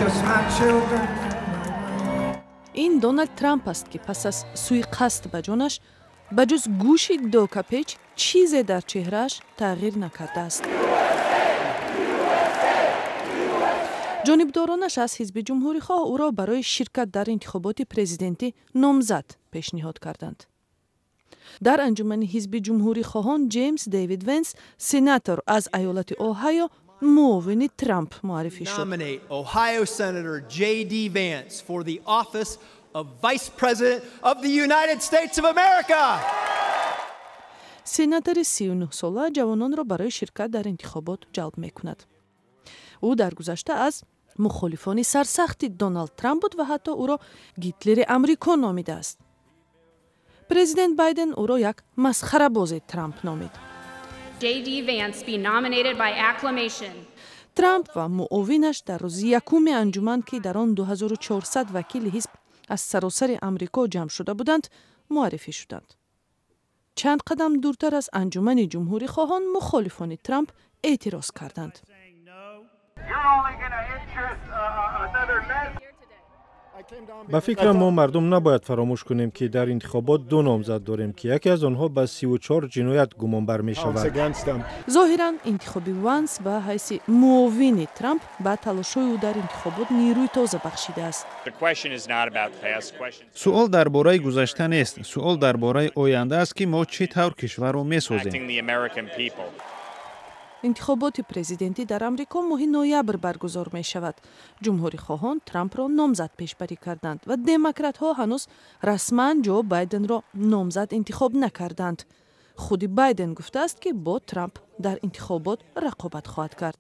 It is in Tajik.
Just my children. Ин Доналд Трамп аст, ки пас аз суиқасд ба ҷонаш ба ҷуз гӯши докапеч чизе дар чеҳрааш тағйир накардааст. Ҷонибдоронаш аз ҳизби ҷумҳурихоҳ ӯро барои ширкат дар интихоботи президентӣ номзад пешниҳод карданд. Дар анҷумани ҳизби ҷумҳурихоҳон Ҷеймс Дэвид Венс, сенатор аз аёлати Оҳайо, муовини Трамп муаррифӣ шуд. Nominate Ohio Senator J.D. Vance for the office of Vice President of the United States of America. Сенатори 39-сола ҷавононро барои ширкат дар интихобот ҷалб мекунад. Ӯ дар гузашта аз мухолифони сарсахти Доналд Трамп буд ва ҳатто ӯро Гитлери Амрико номидааст. Президент Байден ӯро як масхарабози Трамп номид. J.D. Vance be nominated by acclamation. Трамп ва муовинаш дар рӯзи якуми анҷуман, ки дар он 2400 вакили ҳизб аз саросари Амрико ҷамъ шуда буданд, муаррифӣ шуданд. Чанд қадам дуртар аз анҷумани ҷумҳурихоҳон мухолифони Трамп эътироз карданд. You're only going to interest another mess. Ба фикрам, мо мардум набояд фаромӯш кунем, ки дар интихобот ду номзад дорем, ки яке аз онҳо ба 34 ҷиноят гумонбар мешавад. Зоҳиран, интихоби Ванс ба ҳайси муовини Трамп ба талошҳои ӯ дар интихобот нерӯи тоза бахшидааст. Суол дар бораи гузашта нест, суол дар бораи оянда аст, ки мо чӣ тавр кишварро месозем. Интихоботи президентӣ дар Амрико моҳи ноябр баргузор мешавад. Ҷумҳурихоҳон Трампро номзад пешбарӣ карданд ва демократҳо ҳанӯз расман Ҷо Байденро номзад интихоб накарданд. Худи Байден гуфтааст, ки бо Трамп дар интихобот рақобат хоҳад кард.